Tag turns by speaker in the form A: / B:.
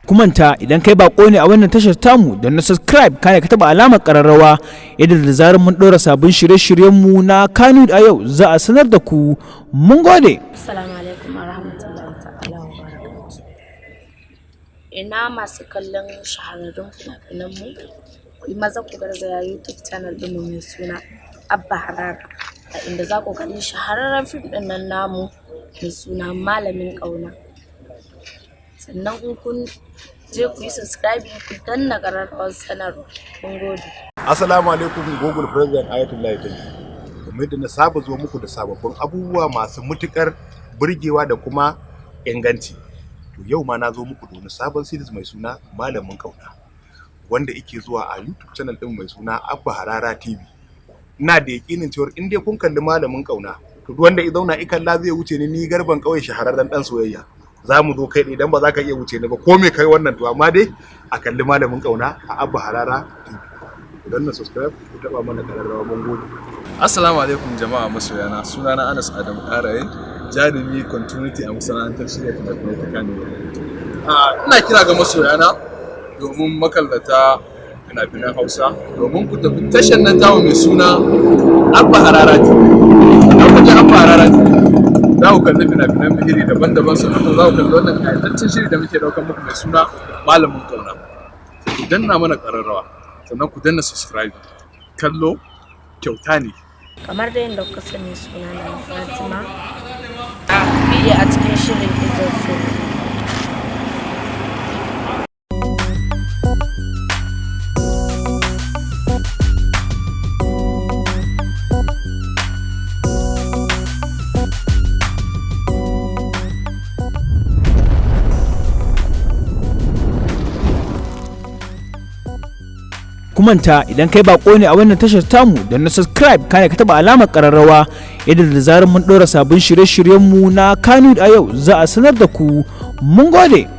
A: Ku manta, idan kai bako ne a wannan tashar tamu, da na subscribe, kana ka taba alamar kararrawa, yadda da zarar mun ɗora sabbin shirye-shiryenmu na Kano a yau, za a sanar da ku. Mun gode.
B: Assalamu alaikum wa rahmatullahi ta'ala wa barakatuh. Ina masu kallon shahararrun fina-finanmu, ku yi maza ku garzaya YouTube channel ɗinmu mai suna Abba Harara, a inda za ku kalli shahararren fim ɗin nan namu mai suna Malamin Ƙauna. Sannan in kun je, ku yi subscribing, ku danna ƙararrawar sanarwa. Mun gode.
C: Assalamu alaikum, Google President Ayatullahi Tabi. Kamar yadda na saba zuwa muku da sababbin abubuwa masu mutukar burgewa da kuma inganci. To, yau ma na zo muku da wani sabon series mai suna Malamin Kauna, wanda yake zuwa a YouTube channel din mai suna Abba Harara TV. Ina da yakinin cewa in dai kun kalli Malamin Kauna, to duk wanda ya zauna i kalla zai wuce ni, ni Garban Kauye, shahararren dan soyayya. Za mu zo kai idan ba za ka iya wuce ni ba ko me kai wannan. To, amma dai a kalli Malamin Kauna a Abba Harara TV. Ku danna subscribe, ku taba mana kararrawa. Mun gode.
D: Assalamu alaikum jama'a masoyana, sunana Anas Adam Karaye, jarumi continuity a masana'antar shirya fina-finai ta Kano. Ina kira ga masoyana domin makallata fina-finan Hausa domin ku tafi tashar nan tamu mai suna Abba Harara TV. Idan ku je Abba Harara TV, za ku kalli fina-finan mu iri daban-daban, sannan kuma za ku kalli wannan kayataccen shiri da muke ɗaukar muku mai suna Malamin Kauna. Ku danna mana ƙararrawa, sannan ku danna subscribe. Kallo kyauta ne.
B: Kamar da yadda kuka sani, suna na Fatima BA a cikin shirin Izar So.
A: Ku manta, idan kai bako ne a wannan tashar tamu, da na subscribe, kana ka taba alamar kararrawa, yadda da zarar mun ɗora sabbin shirye-shiryenmu na Kano a yau, za a sanar da ku. Mun gode.